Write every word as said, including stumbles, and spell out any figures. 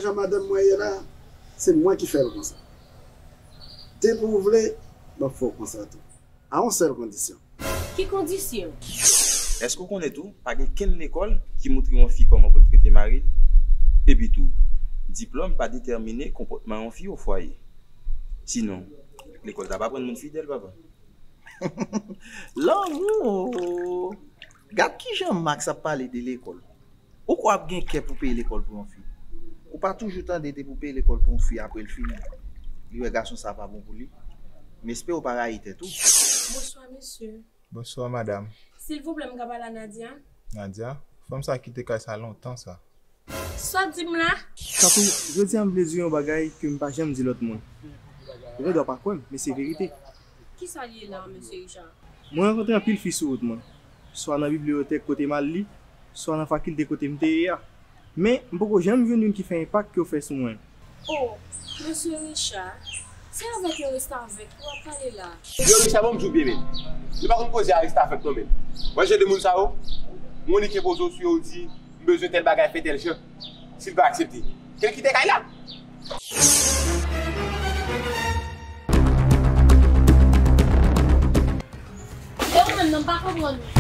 Jan madanm mwen ye la, se mwen ki fè l konsa. Depi w vle, m ap fè w konsa tou. A yon sèl kondisyon. Ki kondisyon? Èske w konnen tou, pa gen kenn lekòl ki moutre yon fi kòman pou l trete mari l? Epi tou, diplòm pa detèmine konpòtman yon fi o fwaye. Sinon, lekòl ta pa pran moun fidèl, papa. Lanmou! Gad kijan Max ap pale de lekòl. Ou kwè w ap gen kè pou peye lekòl pou yon fi? Ou pa toujou tande depi w peye lekòl pou yon fi apre l fini, li wè gason sa pa bon pou li? M espere w pa rayi tèt ou. Bonswa mesye. Bonswa madanm. Silvouplè m ka pale a Nadia? Nadia? Fanm sa kite kay sa lontan sa. Sa w di m la? Tankou, jodi a m vle di w yon bagay ke m pa janm di lòt moun. Ou gendwa pa kwè m, men se verite. Kisa l ye la, mesye Richard? Mwen rankontre anpil fi sou wout mwen, swa nan bibliyotèk kote m al li, swa nan fakilte kote m te ye a. Men, m poko janm jwenn youn ki fè enpak ke w fè sou mwen. Oh, mesye Richard, se avèk yon restavèk ou ap pale la. Yo, Richard, bon, m di w byen, men. Li pa konn koze a restavèk non, men. Mwen, jan de moun sa yo, m konn li ke poze w sou yo, ou di, m bezwen tèl bagay, fè tèl jan. Si l pa aksepte, ke l kite kay la. Yo, menm nan, m pa konprann ou.